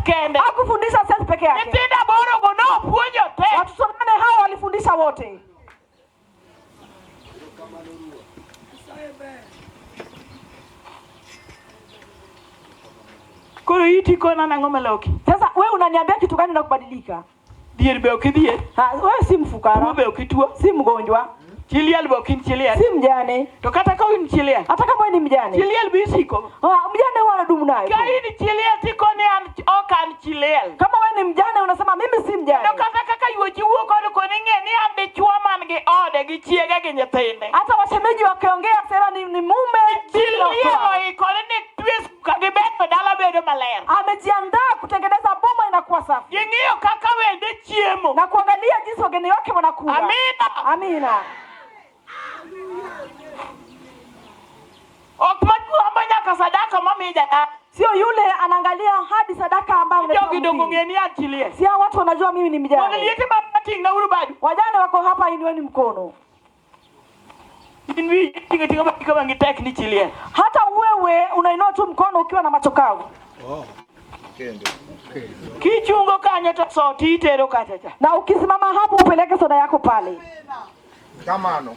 kende. Hakufundisha Seth peke yake. Nyithindo aboro go nopuonjo te. Watoto 8 hao walifundisha wote. Koro iti kona nang'o maloki? Sasa wewe unaniambia kitu gani na kubadilika? Dhier be ok idhier. Ha, wewe si Tuo mfukara, be ok ituo. si mgonjwa, Chi liel be ok in chi liel. si mjane. To kata ka in chi liel, Hata kama wewe ni mjane, chi liel be isiko. Ah, mjane huwa anadumu nayo. Ka in chi liel tikoni an ok an chi liel. Kama wewe ni mjane unasema mimi si mjane. Kendo kata kaka yuochi wuok kod koni ng'e ni an dichuo man gi ode gi chiege gi nyithinde. Hata washemeji wakiongea sema ni mume Chi na watoto liel wao. oikore ni twe suka gi beto dala bedo maler. Amejiandaa kutengeneza boma inakuwa safi Ging'iyo kaka wende chiemo. na kuangalia jinsi wageni wake wanakula. Amina. Amina. Ok machuombo nyaka sadaka mami jadala. Sio yule anaangalia hadi sadaka ambayo ametoa Jogi dongo mhubiri. ng'e ni an chi liel. Si hao watu wanajua mimi ni Mondo mjane. liete ma ting'na uru badu. Wajane wako hapa, inueni mkono. In wi ting'o ting'o badi kama gitek ni chi liel. Hata wewe unainua tu mkono ukiwa na macho kavu. Kichungo kanyo to so titero kacha cha. Na ukisimama hapo upeleke soda yako pale. Kamano.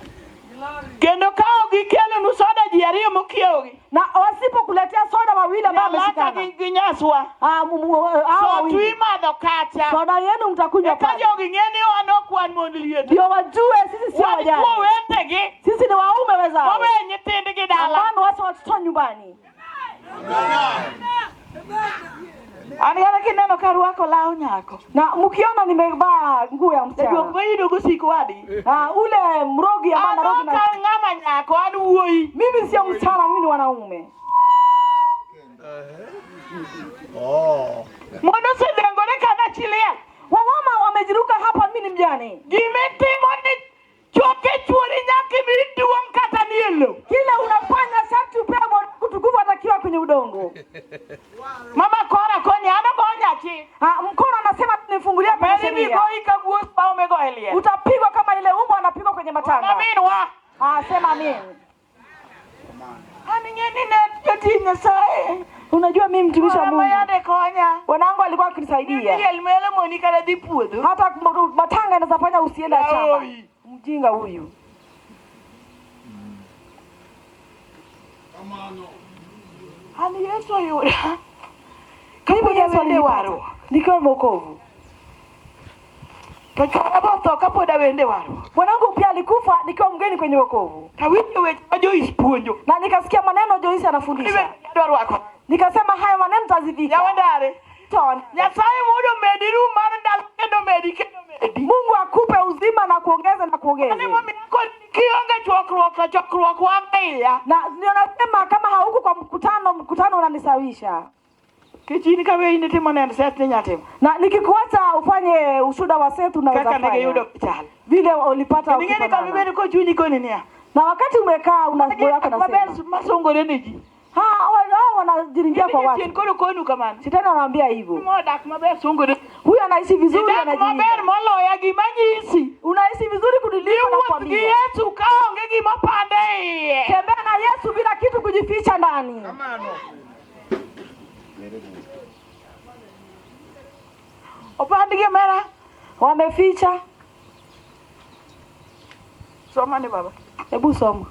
Kendo ka ok gikelonu soda ji ariyo mokiewogi. Na wasipokuletea soda wawili ambao Nyalaka wameshikana. gi nyaswa. Ah, hao So wawili. twimadho kacha. Soda yenu mtakunywa Eka pale. jogi ng'e ni wan ok wan mond liete. Ndio wajue sisi sio Wan wajane. chwo wetegi. Sisi ni waume wezao. Wawe nyithindgi dala. Ambao wacha watoto nyumbani. An kata kineno ka arwako law nyako. Na mkiona nimevaa nguo ya Jajuok msichana. mayudo gosik wadgi. Ah, ule mrogi ambaye An anarogi ok na an ng'ama nyako, an wuoyi. mimi sio msichana, mimi ni wanaume. Mondo osedengore kana chi liel. Wamama wamejiruka hapa, mimi ni mjane. Gimitimo ni choke chuori nyaka imi duong' kata ni e lowo. Kile unafanya sharti upewe utukufu atakiwa kwenye udongo. Mama kora koni an ogonya chik. Ah, mkono anasema nifungulia kwenye Meri sheria. migoyi ka guos paw migoyo e liel. Utapigwa kama ile umbwa anapigwa kwenye matanga. Aminwa. Ah, sema amin. An ing'e ni ne jatich Nyasaye. Unajua mimi mtumishi wa Mama Mungu. yande konya. Wanangu alikuwa akinisaidia. Liel melo moni kata dhi puodho. Hata matanga inaweza fanya usiende shamba. Oi. Mjinga huyu. An Yesu oyuda. Karibu Yesu Wende alinipata. warruok. Nikiwa mwokovu. To chuora botho kapod awende warruok. Mwanangu pia alikufa nikiwa mgeni kwenye wokovu. Tawinjo weche ma Joyce puonjo. Na nikasikia maneno Joyce anafundisha. Adwa rwako. Nikasema haya maneno tazivika. Nyawendare. Toa. Nyasaye mondo omedi rum mar ndalo kendo medi kendo medi. Mungu akupe uzima na kuongeza na kuongeza. Mano emomiyo akoni kionge chokruok to chokruok wang'o iya. Na ndio nasema kama hauko kwa mkutano, mkutano unanisawisha. Kech in ka weyi nitimo nend Seth ni nyatimo. Na nikikuacha ufanye ushuda wa Seth unaweza Kaka ne fanya. giyudo chal. Vile ulipata Kendo ing'e ni kama ukifanana. ibedo kochunyi koni niya. Na wakati umekaa una moyo wako Maber nasema. masungore ne ji. Ha, hao wanajiringia kwa Jachien watu. koro konu kamano. Shetani anawaambia hivyo. Modak maber sungore. Huyu anaishi vizuri Idak maber anajiringa. moloya gima nyisi. Unaishi vizuri kudiliko na Iwuoth gi kuambia. Yesu kaonge gima pande iye. Tembea na Yesu bila kitu kujificha ndani. Kamano. Opandgi omera. Wameficha. Soma ni baba. Hebu soma.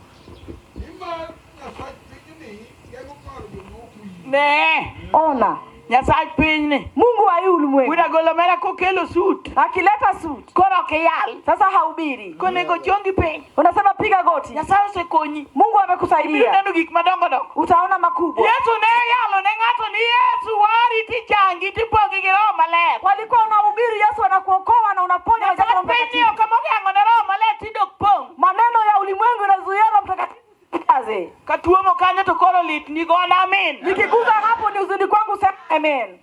Nimar Nyasach pinyni geng'o paro joma ok oyie. Ne. Ona. Nyasach pinyni. Mungu wa hii ulimwengu Wira golo omera kokelo sut. akileta suit Koro ok iyal. sasa haubiri, Konego chongi piny. unasema piga goti. Nyasaye osekonyi. Mungu Ibiro amekusaidia, neno gik madongo dongo. utaona makubwa. Yesu ne yalo ne ng'ato ni Yesu wari tichangi tipogi gi Roho Maler. Walikuwa unahubiri Yesu anakuokoa na unaponya na Nyasach Roho pinyni Mtakatifu. ok emogeng'o ne Roho Maler tinde ok pong'. Maneno ya ulimwengu inazuia Roho Mtakatifu usikujaze. Katuomo kanyo to koro lit ni gona amin. Nikiguza hapo ni uzuni kwangu, sema amen.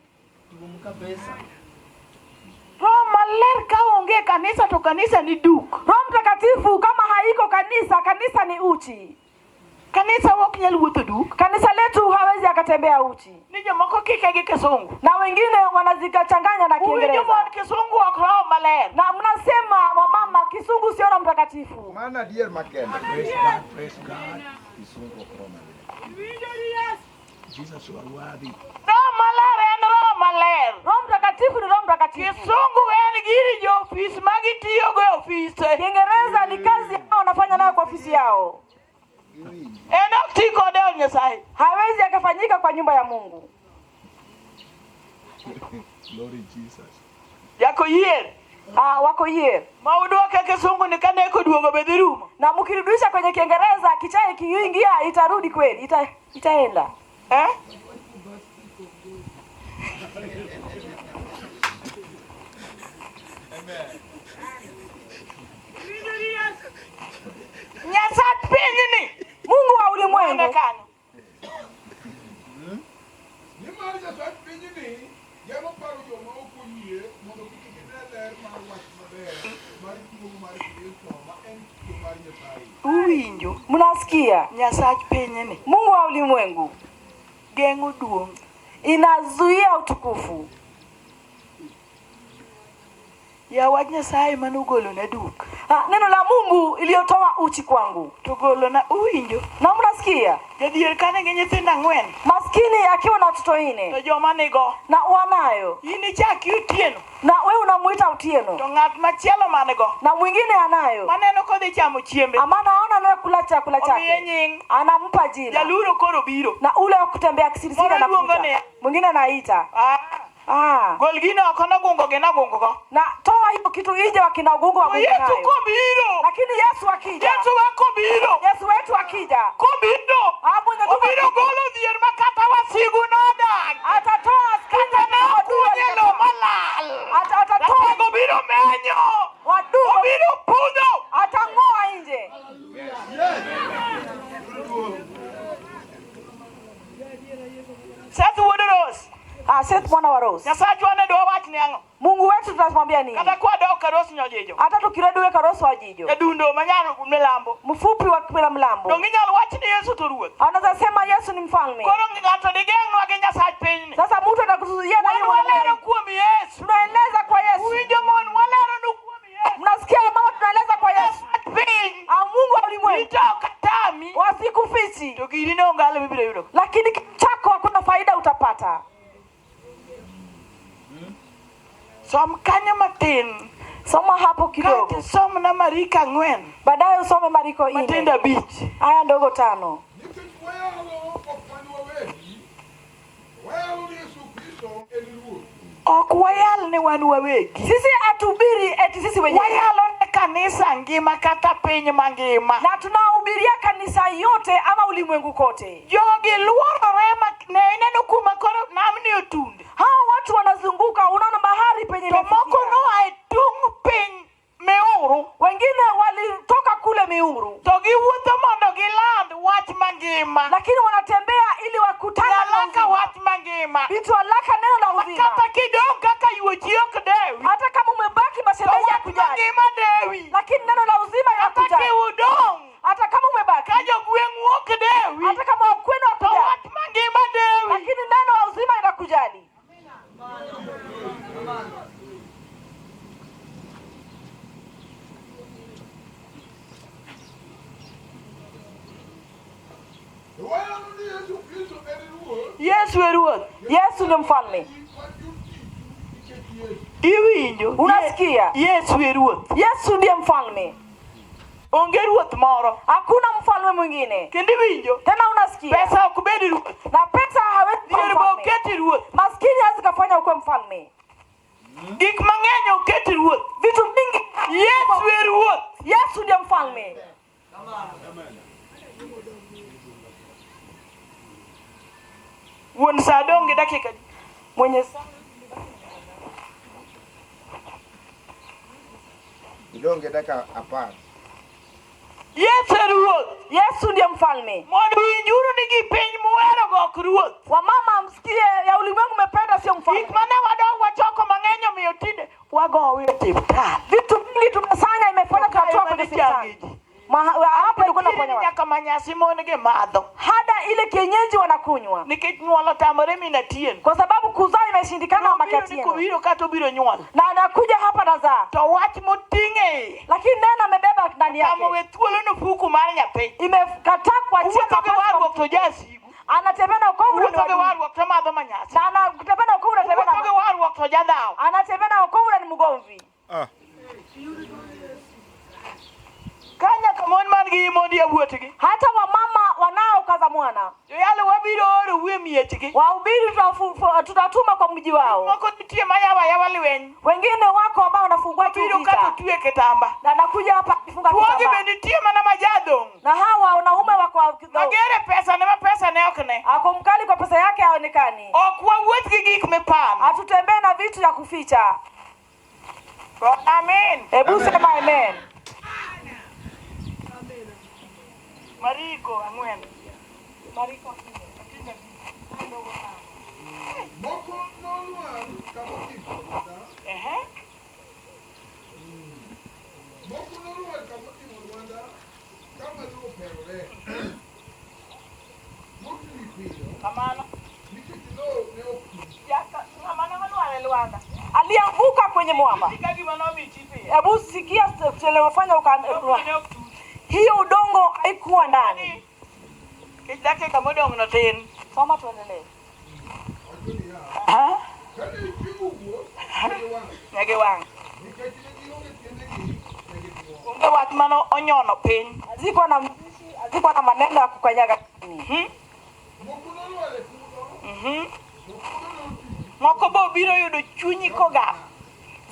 Roho Maler ka onge e kanisa to kanisa ni duk. Roho Mtakatifu kama haiko kanisa, kanisa ni uchi. Kanisa ok nyal wuotho duk. Kanisa letu hawezi akatembea uchi, Ni jomoko kike gi kisungu. na wengine wanazikachanganya na Uwinjo Kiingereza mon kisungu ok Roho Maler. na mnasema wamama, kisungu sio Roho Mtakatifu. Mano adier makende. Praise God, praise God. Kisungu ok Roho Maler. Jesus, you are worthy. Roho Maler en Roho Maler. Roho Mtakatifu. Kisungu en giri jo ofis ma gitiyogo e ofise. Kiingereza ni kazi yao wanafanya nayo kwa ofisi yao, En ok ti kode e od Nyasaye. hawezi akafanyika kwa nyumba ya Mungu. Glory Jesus. Jako yier Ah, wako yier ma udwoke kisungu ni ka neko duogo be dhi rumo. na mkirudisha kwenye Kiingereza kichaa ikiingia itarudi kweli, itaenda. Eh? Nyasach pinyni Mungu wa ulimwengu onekano. Nimar Nyasach pinyni geng'o paro joma ok oyie mondo kik gine ler mar wach maber mar duong' mar Kristo ma en kido mar Nyasaye. Uwinjo mnasikia? Nyasach pinyni Mungu wa ulimwengu geng'o duong'. inazuia utukufu. Ya wach Nyasaye manogolona duk Ah, neno la Mungu iliyotoa uchi kwangu, to golona uwinjo na mnasikia? jadhier ka nigi nyithindo ang'wen Maskini akiwa na watoto to nne joma nigo na wanayo, in ichaki Otieno na wewe unamuita Otieno to ng'at machielo man go na mwingine anayo, maneno kodhi chamo chiembe amana aona anayekula chakula omiye chake nying anampa jina, jaluro koro biro na ule wa kutembea kisirisiri Moro luongo anakuja, niya. mwingine anaita Ah, ah, gol gino oko nogungo gi nogungo go na toa hiyo kitu nje, wakina ugungu to wagungu Yesu nayo. kobiro Lakini Yesu akija, Yesu wa kobiro Yesu wetu akija, kobiro Ah, mwenye obiro golo dhier ma kata wasigu nodak atatoa askari kata na wadui nokunye lo walikataa. malal Atatoa ratego biro menyo wadui, obiro pudho atang'oa nje. Seth wuod Rose Ah, Seth mwana wa Rose, Nyasachwa ne dwa wach ni ang'o Mungu wetu tunamwambia nini? kata kwadok ka Rose nyojijo Hata tukirudi ka Rose wajijo jadundo manyalo milambo mfupi wa kila mlambo, donge inyalo wach ni Yesu to ruoth anaweza sema Yesu ni mfalme. koro ng'ato digeng'nwa gi Nyasach pinyni Sasa mtu atakuzuia na wan hiyo walero ulimwengu. kuom Yesu Tunaeleza kwa Yesu, uwinjo mon walero nu kuom Yesu mnasikia mama, tunaeleza kwa Yesu. Nyasach piny Ah, Mungu wa ulimwengu ito ok tami wasikufichi, to gini ne onge alo mibiro yudo lakini kitu chako hakuna faida utapata. som kanyo matin Soma hapo kidogo, kaeto somna Mariko ang'wen baadaye usome Mariko matindo nne abich aya ndogo 5. Nikech wayalo ok wan wawegi, wayalo ni Yesu Kristo en Ruoth. ok wayal ni wan wawegi Sisi hatuhubiri eti sisi wenyewe, wayalo ne kanisa ngima kata piny mangima na tunahubiria kanisa yote ama ulimwengu kote. jogi luorore ma ne ineno kuma koro namni otunde Hawa watu wanazunguka, unaona bahari penye to moko imefikia. noa e tung' piny miuru Wengine walitoka kule miuru, to giwuotho mondo giland wach mangima lakini wanatembea ili wakutane na galaka uzima. wach mangima Vitu alaka neno la uzima. kata kidong' kaka yuochi ok dewi Hata kama umebaki to mashemeji wach hakujali, mangima dewi lakini neno la uzima kata inakujali. kiudong' Hata kama umebaki, ka jogweng'u ok dewi hata kama wakwenu to hakujali, wach mangima dewi lakini neno la uzima inakujali. To wayalo ni Yesu Kristo en Ruoth, Yesu e ruoth Yesu ni mfalme. wan jotichu nikech Yesu. iwinjo Unasikia? Yesu e ruoth Yesu ndiye mfalme, onge ruoth moro hakuna mfalme mwingine. kendo iwinjo Tena unasikia, pesa ok bed ruoth na pesa hawezi kuwa dhier be mfalme. oketi ruoth Maskini hawezi kafanya ukuwe mfalme. gik mang'eny oketi ruoth Vitu vingi. Yesu e ruoth Yesu ndiye mfalme. wuon sa dong' gi dakika adi? Mwenye saa Idong' gi dakika 10. Yesu e ruoth Yesu ndiye mfalme. mondo winjuru ni gi piny muherogo ok ruoth Wamama msikie, ya ulimwengu umependa sio mfalme. gik mane wadok wachoko mang'eny omiyo tinde wagowi e osiptal Vitu vingi tumesanya imefanya tunatoa kwenye hospitali. Hapo ilikuwa Chiri inaponya ni watu. nyaka manyasi mon gi madho Hada ile kienyeji wanakunywa nikech nyuol otamore min Atieno kwa sababu kuzaa imeshindikana Obiro ni makatieno, kobiro kata obiro nyuol na anakuja hapa nazaa, to wach moting'e iye lakini neno amebeba ndani tamo yake we thuolo nofuku mar nyathi imekataa kuachia wuotho gi nafasi kwa warruok to jasigu anatembea na wokovu na ni wuotho gi wadui. warruok to madho manyasi na anatembea na wokovu na anatembea wuotho gi na warruok to jadhaw. Anatembea na wokovu na ni mgomvi. Ah. Ka nyaka mon man gi mond yawuotgi. Hata wamama wanaokaza mwana. Joyalo wabiro oro e miechgi. Wahubiri tutatuma kwa mji wao. Moko nitie mayawa yawa lweny. Wengine wako ambao wanafungua tu Biro kata vita. otwe kitamba. Na anakuja hapa akifunga Chuogi kitambaa. be nitie mana majadhong'. Na hawa wanaume wako Magere pesa ne ma pesa ne ok ne. ako mkali kwa pesa yake haonekani. Ok wawuoth gi gik mipando. Hatutembee na vitu ya kuficha. Amen. Hebu sema amen. Mariko ang'wen. Mariko. Moko nolwar kamotimo lwanda. Ehe. Moko nolwar kamotimo lwanda kama lowo operore. Motwi piyo Kamano. nikech lowo ne ok tut. Jaka ng'ama ne olwar e lwanda. Alianguka kwenye mwamba. Ka gima nomiyi piyo. Hebu sikia chelewafanya uka Lowo ne ok tut. hiyo udongo haikuwa ndani. Nikech dakika modong' no tin. Soma tuendelee. Wacho niya, Ha? kane chieng' owuok, ne giwang', Ne giwang'. nikech ne gionge tiendegi, ne gitwo. Onge wach mane onyono piny. Hazikuwa na mzizi, hazikuwa na maneno ya kukanyaga chini. Moko nolwar e kudho, to kudho notwi, Moko bo biro yudo chunyi kogak.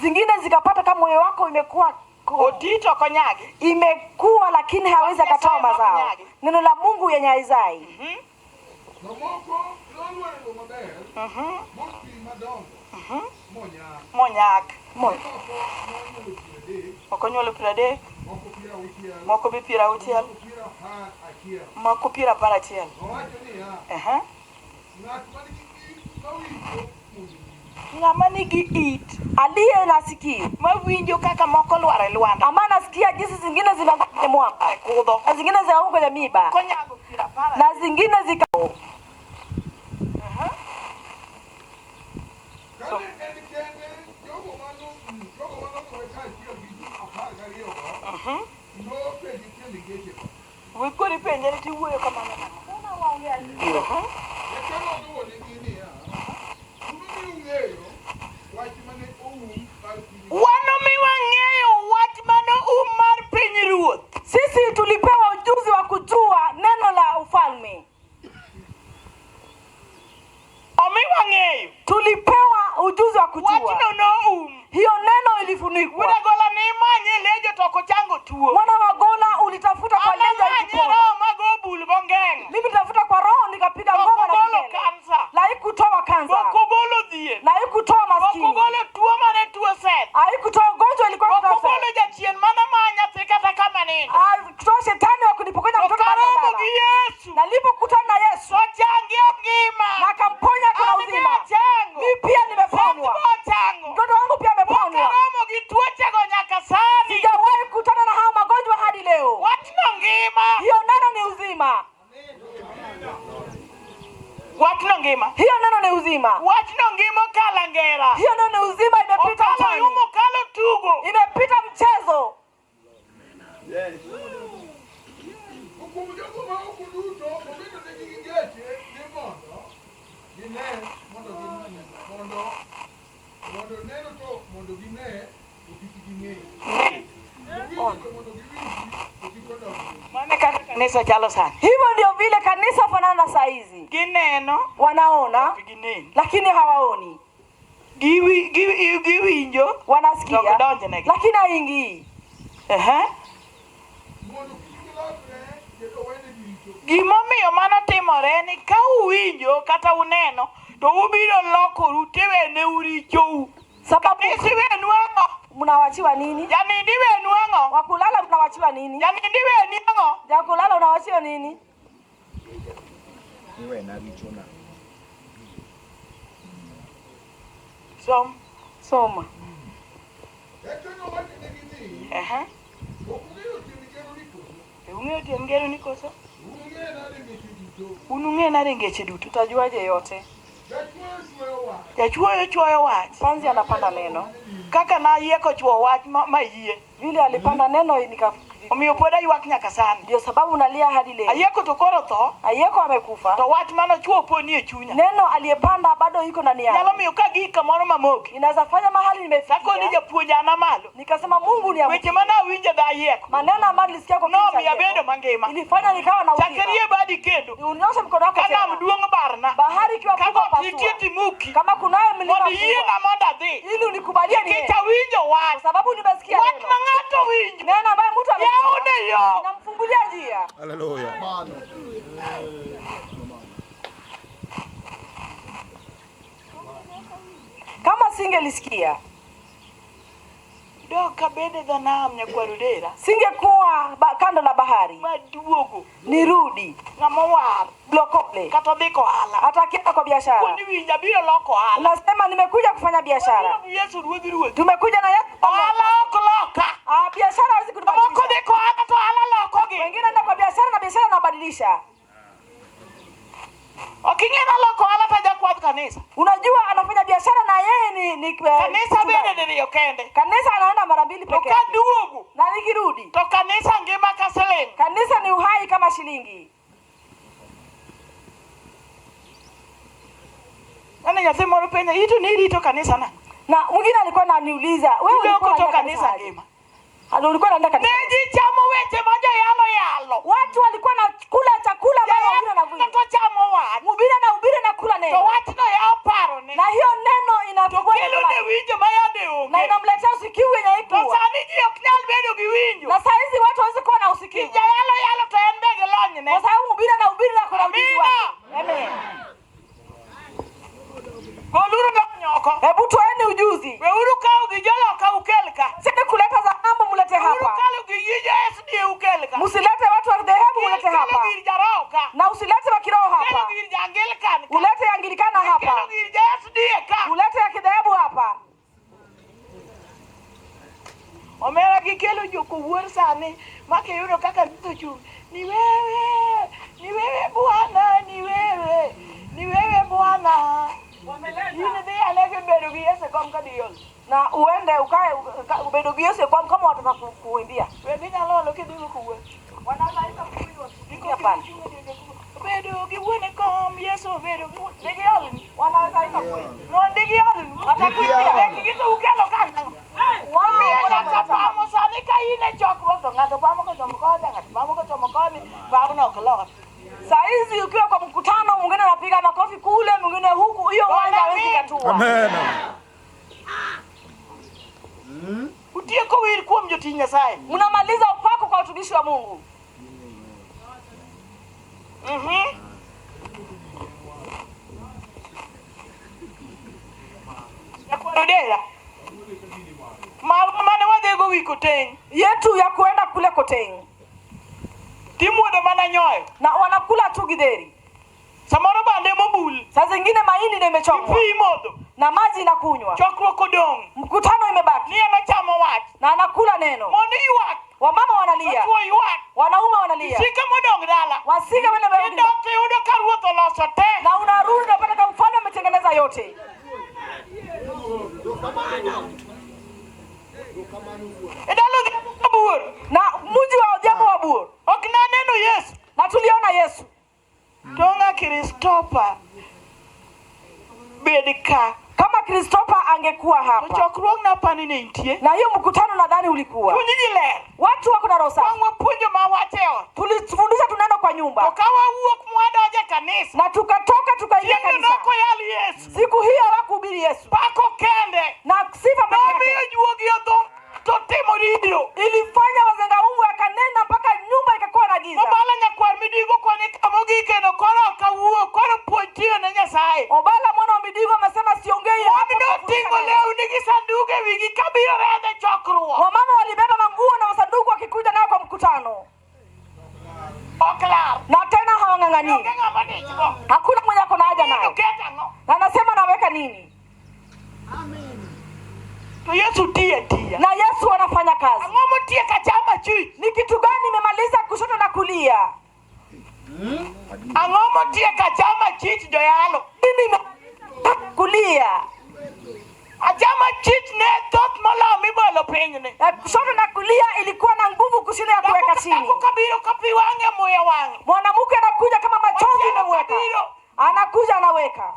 Zingine zikapata kama moyo wako imekuwa Oti to ok onyagi. imekuwa, lakini hawezi akatoa mazao. Neno la Mungu yenye haizai. To moko nolwar e lowo maber, motwi madongo, monyak. Monyak. Mo- Moko nonyuolo 30, Ok onyuolo 30, moko 60, moko be 60, moko 11. moko 11. Owacho niya, Ehe. ng'at man-gi it mawinjo mondo owinji. Ng'ama nigi it Aliye na sikio mawinjo kaka moko lwar e lwanda ambaye anasikia jinsi zingine zinaanguka kwenye mwamba e kudho na zingine zinaanguka kwenye miba konyago 10 na zingine zika Kane en kende, jogo manoluwe kaachiel gi ji 12-go nopenje tiend ngechego. We koro ipenje ni tiwuoyo kamano nang'o? Eka nodwokonegi niya, Un umi ung'eyo wach mane oum mar pinyruoth. Wan omiwa ng'eyo wach mane um mar pinyruoth. Sisi tulipewa ujuzi wa kujua neno la ufalme. Omiwa ng'eyo. Tulipewa ujuzi wa kujua Wachno noum. hiyo neno ilifunikwa. Wuod Agola ne imanye lejo to ok ochango tuo. Mwana wa Gola ulitafuta kwa An lejo amanye ikupona. roho mago bul bongeng'o. Mimi nitafuta kwa roho nikapiga Ok ngoma na ogolo kidele. kansa. Na haikutoa kansa. Ok ogolo dhier. Na haikutoa Ok maskini. ogolo tuo mane tuo seth. Haikutoa ugonjwa ilikuwa Ok kutoa ogolo seth. jachien mane maya nyathi kata kama nindo. Haikutoa shetani wa kunipokonya To mtoto karomo mahali gi nalala. Yesu. Nalipokutana na Yesu To changi ngima. na akamponya kwa An be uzima. achango. Mimi pia nimeponywa. Seth be ochango. Mtoto wangu pia ameponywa. Okaromo gi tuochego nyaka sani. Sijawahi kukutana na hao magonjwa hadi leo. Wachno ngima. Hiyo neno ni uzima. Wachno ngima. Hiyo neno ni uzima. Wachno ngima okalo ngera. Hiyo neno ni uzima, imepita Okalo utani, yumo okalo tugo. imepita mchezo. To kuom jogo ma ok duto obedo negi gi ngeche ni mondo gine mondo mondo mondo neno to mondo gine to kik ging'e. Winjo to mondo giwinji to kik odonjgi. Mano kaka kanisa chalo sani. Hivyo ndio vile kanisa fanana na saa hizi, Gineno, wanaona ok ginen. lakini hawaoni, Giwinjo, wanasikia to ok donjnegi. lakini haingii. Ehe. Mondo kik gilokre kendo wenegi richo. Gimomiyo mano timore ni ka uwinjo kata uneno to ubiro lokoru tiwene richou. Sababu Kanisa iwenu ang'o? mnawachiwa nini? Janindi iwenu ang'o? Wakulala mnawachiwa nini? Janindi iweni ang'o? Jakulala unawachiwa nini? Iwena richona. Som. Soma. Eka nowachonegi ni, Ehe. ok ung'eyo tiend ngeroni koso? Ung'eyo tiend ngeroni koso? Ung'e nade ngeche duto? Un ung'e nade ngeche duto? Tutajuaje yote? Jachuoyo chwoyo wach. Jachuoyo chwoyo wach. Panzi anapanda neno Kaka nayieko chwo wach ma yie. vile alipanda neno Omiyo pod aywak nyaka sani. Ndio sababu nalia hadi leo. Ayieko to koro tho, Ayeko amekufa, to wach manochuo po ni e chunya. Neno aliyepanda bado iko ndani Nyalo yangu. miyo ka gik kamoro mamoki. Inaweza fanya mahali Takoni nimefikia, japuonj ana malo. nikasema Mungu ni Weche mane awinjo dha ayieko. maneno ambayo nilisikia kwa kinywa cha Nomiyo Ayeko, abedo mangima. ilifanya nikawa na uzima. Chakrie badi kendo. Unyoshe mkono wako Ka nam tena, duong' barna. Bahari ikiwa Ka kubwa got nitie pasua, timuki. Kama kunayo mlima Mondo mkubwa, iyiena mondo adhi. Ili unikubalie Nikech niende, awinjo kwa wach. sababu nimesikia Wach neno, ma ng'ato winjo. Neno ambayo mtu amesikia Yawne yo. inamfungulia njia. Haleluya. Kama singelisikia, Dok abede dho nam nyakwar Odera. Singekuwa kando la bahari, Maduogo. Nirudi Ng'ama owar. Blokole, Kata odhi kohala. Hata akienda kwa biashara. Kuoni winjo abiro loko ohala. Unasema nimekuja kufanya biashara. Wabiro gi Yesu ruodh ruodhi. Tumekuja na Yesu. Ohala ok loka. Biashara hawezi kutubadilisha. Moko dhi kohala to ohala lokogi. Wengine wanaenda kwa biashara na biashara inabadilisha. Ok ing'e na loko ohala to jakwadh kanisa. Unajua anafanya biashara na yeye ni Kanisa mchungaji. bende diriyo kende. Kanisa anaenda mara mbili To peke yake. kaduogo. Na nikirudi. To kanisa ngima ka siling. Kanisa ni uhai kama shilingi. Nane nyathi moro penja, ito ni irito kanisa na? Na mwingine alikuwa ananiuliza, wewe Iloko ulikuwa to unaenda kanisa kanisa aje? ngima. Alo, ulikuwa unaenda kanisa. Ne ji chamo weche ma joyalo yalo. Watu walikuwa na kula chakula ambayo wengine wanavuna. To chamo wach. Mhubiri anahubiri na kula neno. To wachno yawo paro ne. Na hiyo neno inafungua To kelo neno ne lake. winjo ma yande onge. Na inamletea usikivu yenye To haikuwa. sani ji ok nyal bedo gi winjo. Na saa hizi watu hawezi kuwa na usikivu. Jayalo yalo to en be gi lonyne. Kwa sababu mhubiri anahubiri na kuna ujuzi Amina. wake. Amen. Goluru lony oko. Hebu toeni ujuzi. Weuru kawo gi joloka ukel ka. Sisi kuleta za ng'ambo mulete Weuru hapa. kalo gi ji jo SDA ukel ka. Msilete watu wa dhehebu mulete Kelo hapa. gir jaroho ka. Na usilete wa kiroho Kelo hapa. gir ja Anglican ka. Ulete ya Anglikana Kelo hapa. gir ja SDA ka. Ulete ya kidhehebu hapa. Omera gikelo jokowuor sani ma kiyudo kaka Ruth ochung', ni wewe, ni wewe Bwana, ni wewe, ni wewe Bwana. In idhi ane kibedo gi Yesu e kom ka diol. Na uende ukae ubedo gi Yesu e kom kama watu kuimbia. We ginyalo olo kidhi go kowuor. Wanaweza kuimbia pale. Obedo gi wuon e kom, Yesu obedo gi wuon. Digiol ni. Wanaweza imba kweli. Mondo digiol ni. Watakuimbia. Mek gigo ukelo ka. Wao, Miyo wana nyaka pamo sani ka in e chokruok to ng'ato pamo kochomo kocha, ng'ato pamo kochomo koni, pamno ok lor. Saa hizi ukiwa kwa mkutano, mwingine anapiga makofi kule, mwingine huku, hiyo uwanja hawezi katua. Amen. Utieko wir kuom jotich Nyasaye. Mnamaliza upako kwa utumishi wa Mungu. Nyakwar Odera. Marwa mane wadhigo wi Koteng. Yetu ya kuenda kule Koteng. Timuodo mana nyoyo. Na wanakula tu githeri. Samoro bande mobul. Saa zingine mahindi ndio imechomwa. Pi imodho. Na maji inakunywa. Chokruok odong'. Mkutano imebaki. Ni ema chamo wach. Na anakula neno. Mondo ywak. Wamama wanalia. Chwo ywak. Wanaume wanalia. Isike modong' dala. Wasike wale wamerudi. Idok to iyudo ka ruoth oloso te. Na unarudi unapata kama mfalme ametengeneza yote. E dala Odhiambo Kabuor. Na mji wa Odhiambo wa Buor. Ok naneno Yesu. Na tuliona Yesu. Tonga Kristopa bed ka. Kama Kristopa angekuwa hapa. To chokruok napani ne nitie. Na hiyo mkutano nadhani ulikuwa. Puonj ji ler. Watu wako na roho safi. Wang' wapuonjo ma wache e ot. Tulifundisha tuneno kwa nyumba. To ka wawuok mwadonjo e kanisa. Na tukatoka tukaingia Chieng'no kanisa. nok oyal Yesu. Siku hiyo hawakuhubiri Yesu. Pako kende. Na sifa peke yake. Nomiyo juogi odho to timo richo. Ilifanya wazenga ungu akanena mpaka nyumba ikakuwa na giza. Obala nyakwar Midigo koni kama ogike no koro ok awuo, koro puonj tiyo ne Nyasaye. Obala mwana wa Midigo amesema siongei Mon hapo noting'o kufundisha neno. lewni gi sanduge e wigi kabiro redhe chokruok. Wamama walibeba manguo na masanduku wakikuja nayo kwa mkutano. Ok lar. Na tena hawang'ang'ani. Onge ng'ama dichgo. Hakuna mwenye ako na haja nayo. Oket ang'o? Na anasema naweka nini? To Yesu tiyo atiya. Na Yesu anafanya kazi. Ang'o motieko achama chwich? Ni kitu gani imemaliza kushoto na kulia? Ang'o motieko achama chich joyalo? Nini imemaliza kulia? Achama korachich ne thoth moloyo mibolo pinyni. Na kushoto na kulia ilikuwa na nguvu kushinda ya kuweka chini. Dhako kabiro ka pi wang'e muya wang'e. Mwanamke anakuja kama machozi Machielo imemweka, kabiro. anakuja anaweka.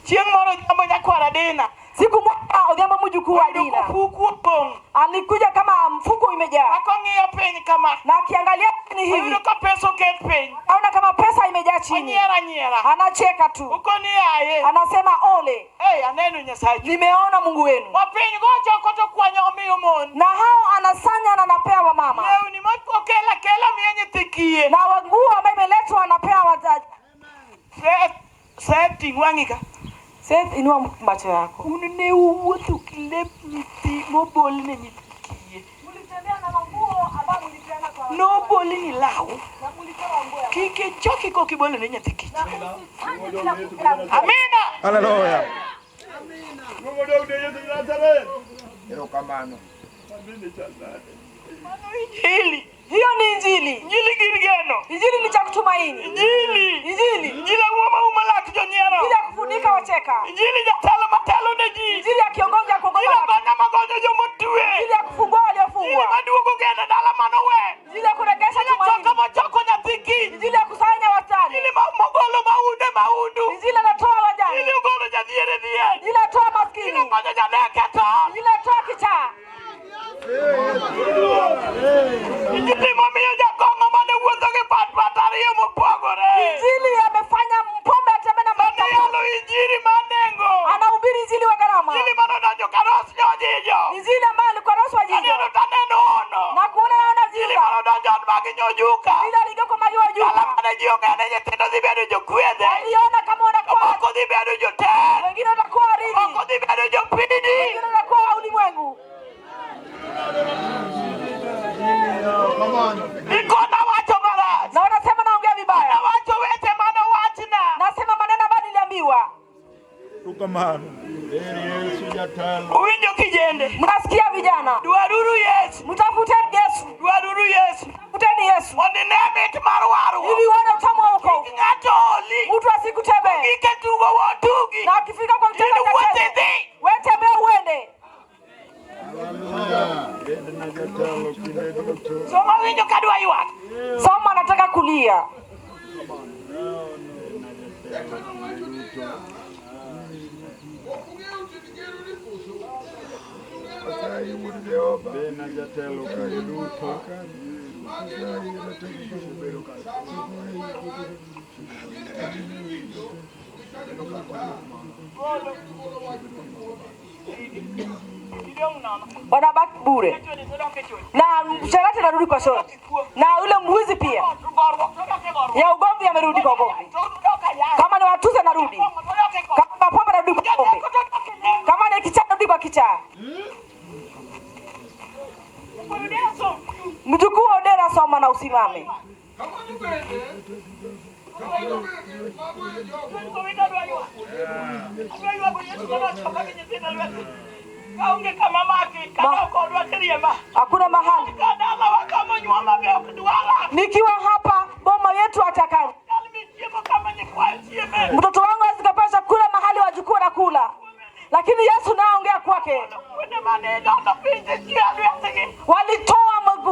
Chieng' moro Odhiambo nyakwar Adina Siku moja Odhiambo mjukuu wa oyudo Dina kofuku opong'. alikuja kama mfuko imejaa, Akong'iyo piny kama. na akiangalia chini hivi Oyudo ka pesa oket piny. aona kama pesa imejaa chini, Onyiero anyiera. anacheka tu, Okoni yaye. anasema ole, Ei, aneno Nyasachu. nimeona Mungu wenu. Wapiny go choko to kwanyo omiyo mon. Na hao anasanya na anapea wamama, Lewni mokel akela miyo nyithi kiye. na nguo ambayo imeletwa anapea wazazi. Seth, ting' wang'i ka. Seth, inua macho yako. Un ne uwuotho gi lep nyithi mobol ne nyithi kiye. Mlitembea na manguo ambayo mlipeana kwa Nobol ni law. na mlipewa nguo ya Kik ichoki kok ibolo ne nyathi kich. na usifanye bila kupea mtu. Amina. Haleluya. Erokamano. Mano injili. Hiyo ni Injili. Injili gir geno. Injili ni cha kutumaini. Injili. Injili Injili ang'o mauma lak jonyiero. Injili ya kufunika wacheka. Injili jatelo matelo ne ji. Injili ya kiongozi ya kuongoza Injili watu. agonya magonyo jomotwe. Injili ya kufungua Injili waliofungwa. maduogo geno dala manowe. Injili ya kuregesha tumaini. Choka mochoko nyathi kich. Injili ya kusanya wajane. Injili mogolo maude maudu. Injili anatoa wajane. Injili ogolo jadhier e dhier. Injili anatoa Injili maskini. ogonyo jaleke tho. Injili anatoa kichaa. Injili momiyo jakong'o mane wuotho gi pat pat ariyo mopogore. Injili amefanya mpombe atembee na Sani mafuta. yalo injili mar nengo. Anahubiri injili wa gharama. Injili manodonjo karos nyojijo. Injili ambayo alikuwa roswa jijo Aneno taneno ono. na kuona naona Injili jiza. manodonjo ot mag nyojuka. Injili aliingia kwa maji wa Dala juka. mane ji ong'ene nyithindo dhi bedo jokwedhe. Aliona kama wanakuwa Moko dhi bedo joter. wengine watakuwa Moko warithi, dhi bedo jopidi. wengine watakuwa wa ulimwengu. Nikona wacho marach. Na wanasema naongea vibaya, Nawacho weche manowachna. nasema maneno ambayo niliambiwa. Uwinjo kijende. Mnasikia vijana, Dwaruru Yesu. mtafuteni Yesu, Dwaruru Yesu. mtafuteni Yesu Mondo ine mit mar warruok. ili uone utamu wa wokovu. Kik ng'ato oli. Mtu asikutembee, Gike tugo wotugi. na akifika kwa mtego In wuoth akacheze. idhi. Wewe tembea uende. Soma winjo kadwa ywak. Soma, nataka kulia. Eka nowacho niya, ok ung'eyo tiend geroni koso? Ung'eyo Nyasaye wuod Jehova. Ma geno mane winjo sama wach gin bende giwinjo gikanyono kata gigolo wach kuomgi. Idong' nono. Wanabaki bure Chode to dok e chode. na msherati anarudi kwa shoti, na yule mwizi pia Gorruok to dok e gorruok. ya ugomvi amerudi kwa ugomvi. To dok ayany. Kama ni watusi anarudi, Kong'o to dok e kong'o. kama mapombe anarudi kwa pombe, Jadeko to dok e neko. kama ni kichaa anarudi kwa kichaa. Koro ne asom. Mjukuu wa Odera, soma na usimame. Kamano bende, kamano bende mago e jogo Kowinjo adwa ywak. Adwa ywago Yesu manochoka gi nyithinda lwete. Kaonge kama maki, kata ok odwa kiriemba. Hakuna mahali Ka dalawa kama onyuola be ok dwara. nikiwa hapa boma yetu atakani Chal michiemo kama nyikwayo chieme. mtoto wangu hawezi kapata chakula mahali wajukuu wanakula, lakini Yesu naongea kwake. Kuonde mane dondo pinje chia lwetegi. Walitoa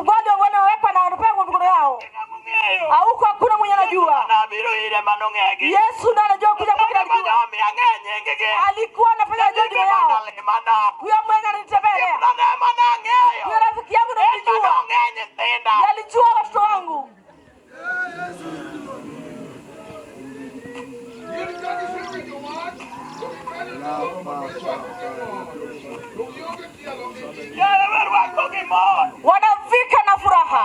wale waliowekwa na wanapewa kwa mikono yao, Ng'ama ong'eyo. hauko, hakuna mwenye anajua. Nabiro ire manong'egi. Yesu ndiye anajua kuja kwake, anajua Omiya ang'e nying-gi. alikuwa anafanya juu yao. Manalima Huyo mwenye alinitembelea, Ema nang'eyo. huyo rafiki yangu Ema nalijua, nong'e nyithinda. yalijua watoto wangu. Gin ka gisewinjo wach, to gikanyono gichako gimor, to gionge tielo gi Yaye werwako gi mor. Wanafika na furaha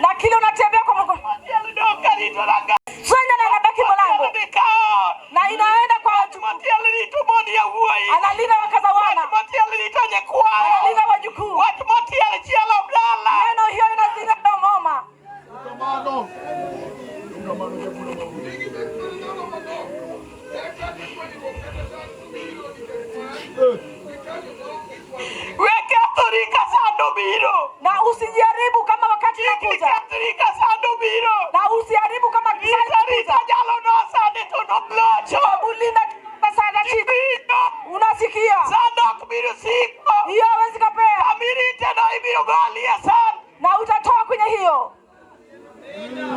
na kile unatembea kwa mkono Machielo dong' karito ranga. Senya na anabaki mlango Machielo dhi ka ot. na inaenda kwa wajukuu, Machielo rito mond yawuoyi. analinda wakaza wana, Machielo rito nyikwayo. analinda wajukuu. Wach motiel chielo dala. Neno hiyo inazinda mama. Nigi bet mar ndalo manok, eka gifwenyruok kata san obiro nikech wach, gikanyono gifwalo. We kethori ka sand obiro. Na usijaribu kama wakati Kik nakuja, ikethri ka sand obiro. na usiharibu kama Rita rita jalo nosande to nolocho. ulinda sana chini. Ibiro. biro siko. Hiyo hawezi kapea, Amirite no ibiro golie san. Na utatoa kwenye hiyo.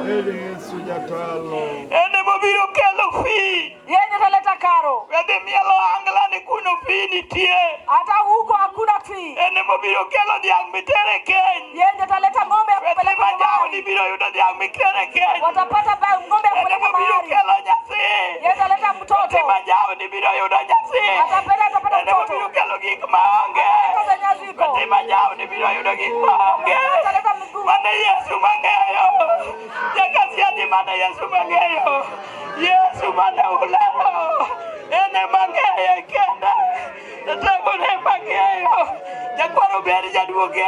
Heri Yesu jatalo. En emobiro kelo fee. Yeye ndiye ataleta karo. Wedhi mielo angla ni kuno fee nitie. Hata huko hakuna fee. En emobiro kelo dhiang' mitere keny. Yeye ndiye ataleta ng'ombe ya Wedhi kupeleka majawni nyumbani. biro yudo dhiang' mitere keny. Watapata ng'ombe ya En kupeleka emobiro mahali. kelo nyathi. Yeye ataleta mtoto. Wedhi majawni biro yudo nyathi. Atapata En emobiro mtoto. kelo gik maonge. Ataleta zenye haziko. Wedhi majawni biro yudo gik maonge. Ataleta miguu. Mane Yesu mang'eyo. Jakasiadi mane Yesu mang'eyo. Yesu mane ulero. En ema ng'eye kende. Jatego ne ema ng'eyo. Jakwaro ber jaduoge.